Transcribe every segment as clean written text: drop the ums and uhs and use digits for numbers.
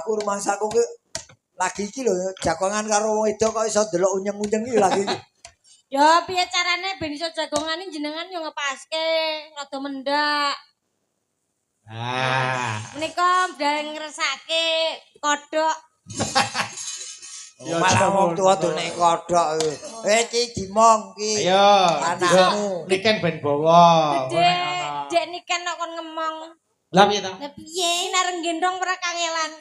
Aku rumangsaku ki lagi iki lho jagongan karo wong wedok kok iso ndelok unyeng-unyeng iki lagi iki. Ya piye carane ben iso jagongane jenengan yo ngepaske rada mendak. Ah. Menika ndang ngresake kodhok. Ya, Malah wong tuwa ngono. done kodhok. Eh iki dimong iki. Ayo, Anakmu. Niken ben bawa. Gede, dek niken kok kon ngemong. Lah piye ta? Lah piye nek arep gendong ora kangelan.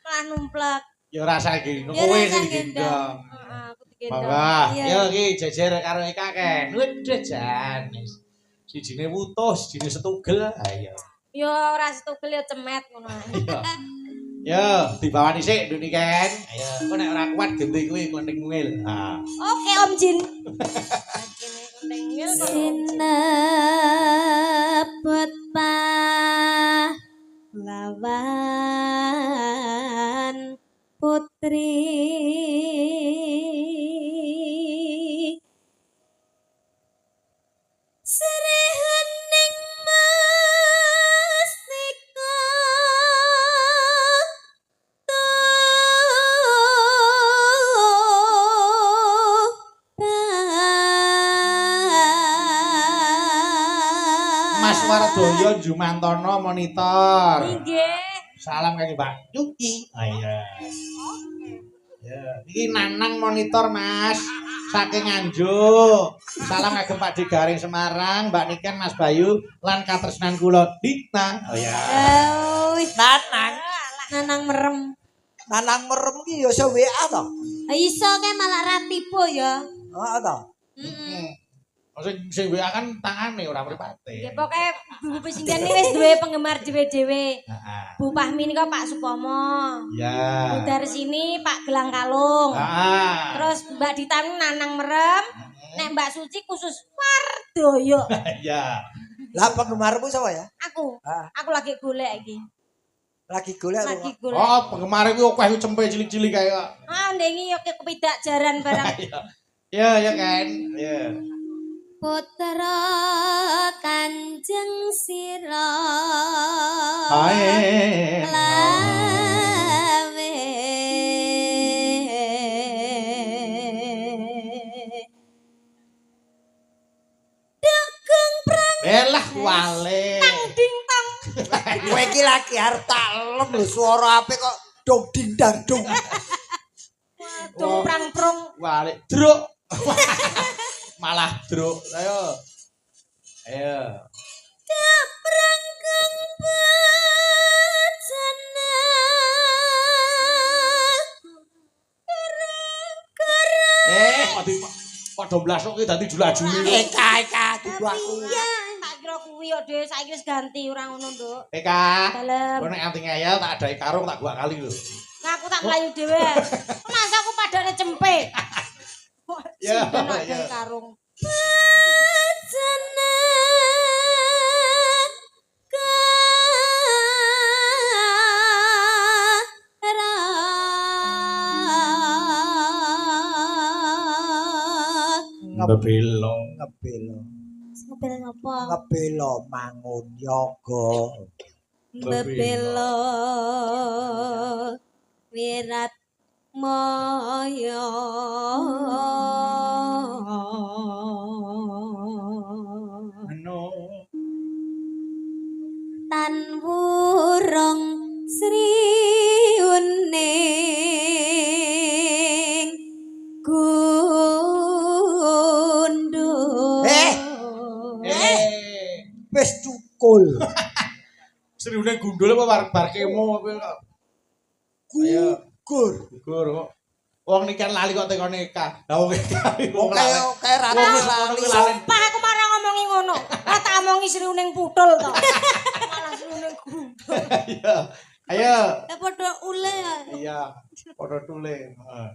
Malah numplek. Ya ora usah gendong, Ya kowe ora sing usah gendong. Heeh, aku digendong. Monggo. Iya. Yo iki jejer karo Eka ken. Waduh jan. Sijine wutuh, sijine setugel. Ayo. Ya ora setugel ya cemet ngono ae. Iya. Yo, dibawani sik Nduk Niken. Ayo, engko nek ora kuat genti kuwi konting mungil. Ha. Oke Om Jin. Kene konting ngil kok. Sinebut pahlawan putri Sri Hening Mustika Tuban. Mas Wardoyo Jumantono monitor. Nggih. Salam kangge Mbak Yuki. Ah iya. Ya, iki Nanang monitor, Mas. Saking Nganjuk. Salam kagem Pak D Garing Semarang, Mbak Niken, Mas Bayu lan katresnan kula Dikta. Oh ya. Oh, wih, Nanang, Nanang merem. nanang merem ki ya iso WA to. Iso kae malah ra tipu ya. Heeh to. Heeh. Sing sing WA kan tangane ora mripate. Nggih pokoke Bu Presiden ini wis duwe penggemar dhewe-dhewe. Heeh. Bu Fahmi nika Pak Supomo. Ya. Bu Darsini Pak Gelang Kalung. Heeh. Terus Mbak Dita Nanang merem, nek Mbak Suci khusus Wardoyo. Ya. Lah penggemarmu sapa ya? Aku, Ah. aku lagi golek iki. Lagi golek Lagi to. golek. Oh, penggemar kuwi akeh cempe cilik-cilik kae kok. Ah, ndengi yo kepidak jaran barang. Ya, ya kan. Ya. Putra Kanjeng Sira Ae. Lawe. Dukung prang Belah wale. Ding tong. Kowe iki lagi arep tak lem lho swara apik kok dong ding dang dong. Dong prang prong. Wale druk. Malah druk. Ayo. Ayo. prang kang bejana. Eh, kok di padha blasuk ki dadi jula-juli. Eka eka dudu aku. Tak kira kuwi yo Dek, saiki wis ganti ora ngono, Nduk. Eka. Dalem. Kowe nek anti ngeyel tak adahi karung tak gua kali lho. Nah, aku tak mlayu dhewe. Masa aku padane cempe. Ya, Sinden ada ya. karung. Bejana kara. Ngebelo. Ngebelo. Ngebel ngopo? Ngebelo mangun yoga. Bebelo wirat moyo. Anu. Tan wurung Sri Uning Gundul. Eh. Eh. Wis cukul. Sriune gundul apa bar bar kemo apa kok. Ayo. Gugur. Gugur kok. Wong niken lali kok tekone Eka. Lah wong Eka Wong kaya kaya ratu Wong wis lali. lali. Sumpah aku malah ngomongi ngono. Ora tak omongi Sri Uning putul to. Malah Sri Uning gundul. Iya. Ayo. Eh padha ule ya. Iya. Padha tule. Heeh.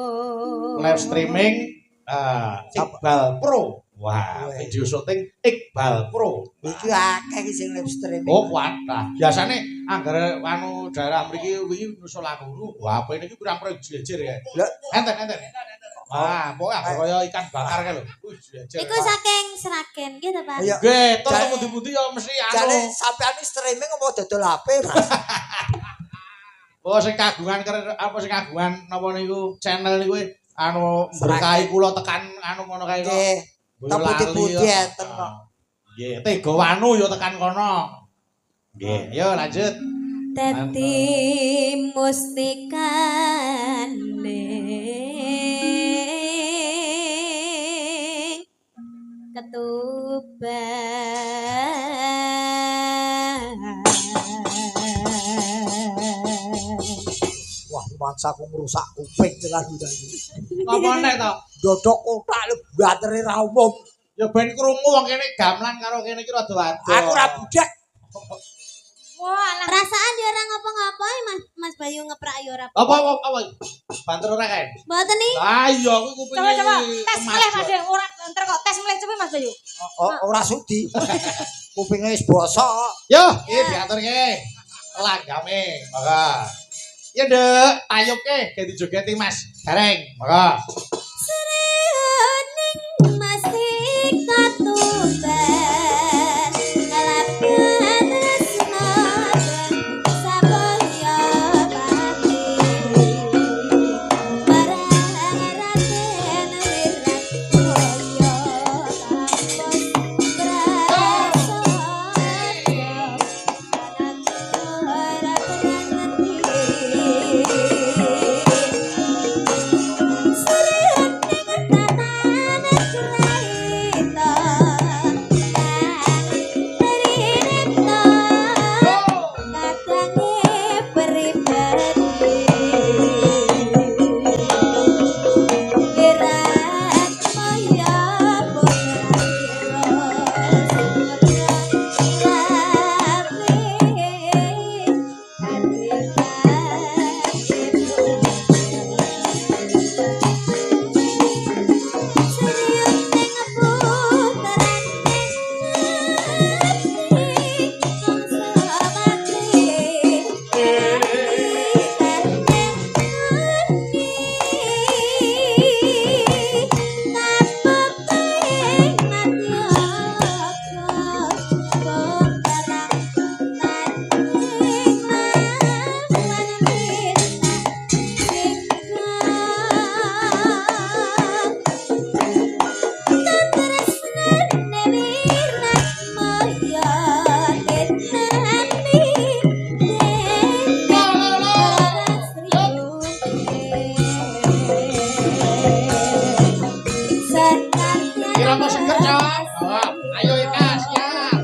Gugur. Live streaming Iqbal Pro. Wah, Weh. video syuting Iqbal Pro. Iki akeh iki sing live streaming. Oh, kuatah. Biasane anggere anu daerah mriki wingi nusul aku. Wah, apa ini pirang-pirang jejer ya. Lah. Enten, enten. Wah, pokoke kaya ikan bakar kae lho. Iku saking Sragen nggih to, Pak? Iya. Nggih, terus pundi-pundi ya mesti anu. Jane sampean iki streaming apa dodol HP, Mas? Oh, sing kagungan apa sing kagungan napa niku channel niku anu berkahi kula tekan anu ngono kae kok. Nggih. Putih-putih enten kok. Nggih, Tega Wanu ya tekan kono. Nggih, yo lanjut. Dadi mustikane ketuban. Wah, mangsaku ngrusak kuping tenan tadi. Apa nek to? Dodok kotak lho batere ra umum. Ya ben krungu wong kene gamelan karo kene iki rada adoh. Aku ora budek. Walah. Perasaan ya ora ngopo-ngopo Mas, Mas Bayu ngeprak ya ora. Apa apa apa? Banter ora kae? Mboten nih. Ah iya aku kupinge. Coba coba tes meleh Mas Bayu. Ora banter kok tes meleh coba Mas Bayu. Ora sudi. Kupinge wis bosok. Yo, iki diaturke. Langgame, monggo. Ya Nduk, tayuke ganti jogeti Mas Gareng, monggo. Srioning masih katuban kalaban tresna sabolya pati marang Raden Wirat Mulya kampus prasaja ora ngerti. Irama seger, Cok. Ayo Ika, siap.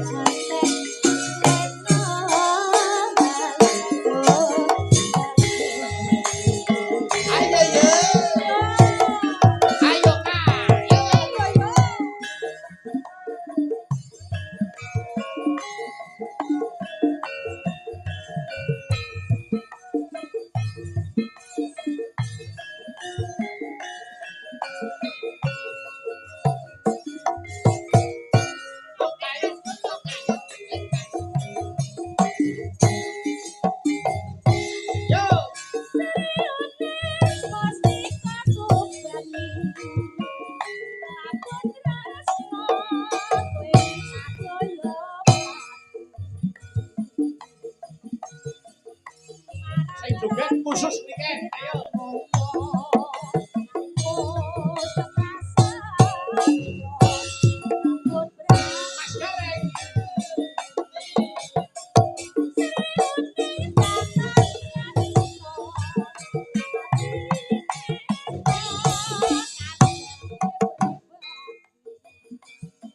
Ayo yo. Ayo Kak. Yo. Yo. Sing joget khusus niki. Ayo. Mas Gareng.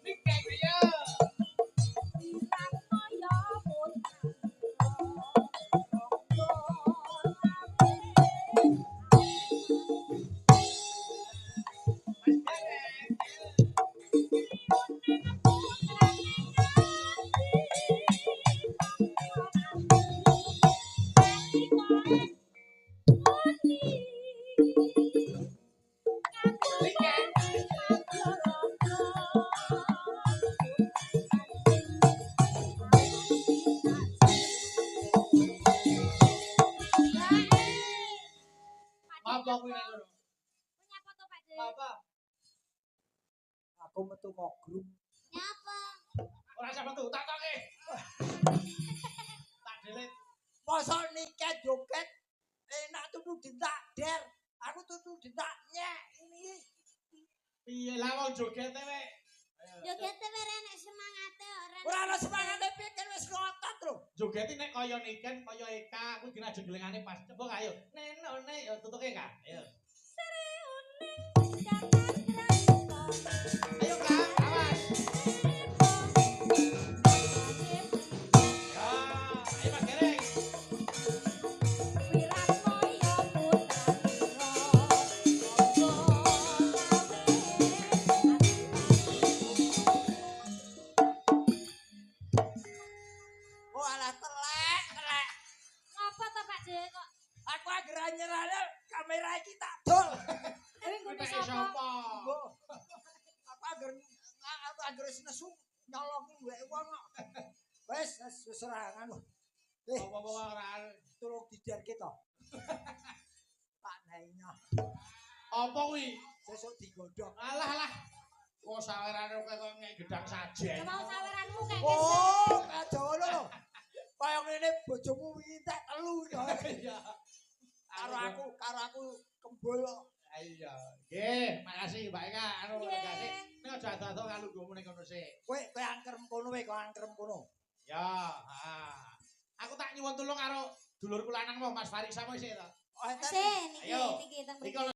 Niki ayo. mogrum. Nyapa? Ora usah metu, tak toke. Tak delete. Mosok niket joget enak tutu dintak der. Aku tutu dintak nyek ini. Piye lah wong jogete wek. Jogete were nek semangate ora. Ora ana semangate pikir wis ngotot lho. Jogete nek kaya Niken, kaya Eka, kuwi kena jenglengane pas. Coba ayo. Neno nek ya tutuke Kak. Ayo. Ayo Kak, awas. Ya, ayo Mas Gareng. Oh alah telek, telek. Ngapa to Pak De kok? Aku anggere nyerah kamera iki tak dol. Dewe nggone Kuwi sapa? sapa? Mbok. Aku anggere aku anggere nesu nyolongi duweke wong kok. Wis wis wis ora nganu. Eh, Apa-apa ora. tolong diderke to. Pak Nainya Apa kuwi? sesuk digodhog. Alah alah. Kok sawerane kowe kok ngek gedang sajen. Ya mau saweranmu kek Oh, kayak Jawa lho. Kaya ngene bojomu wingi entek telu ya. Iya. Karo aku kembul kok. Iya. Nggih, makasih Mbak Eka. Anu Nggih. makasih. Nek aja ado-ado kalungguhmu ning kono sik. Kowe kowe angkrem kono kowe kok angkrem kono. Ya, ha. Aku tak nyuwun tulung karo dulurku lanang mau Mas Farisa mau isih to. Oh, enten. Sik niki Ayo. niki teng Iki mriki.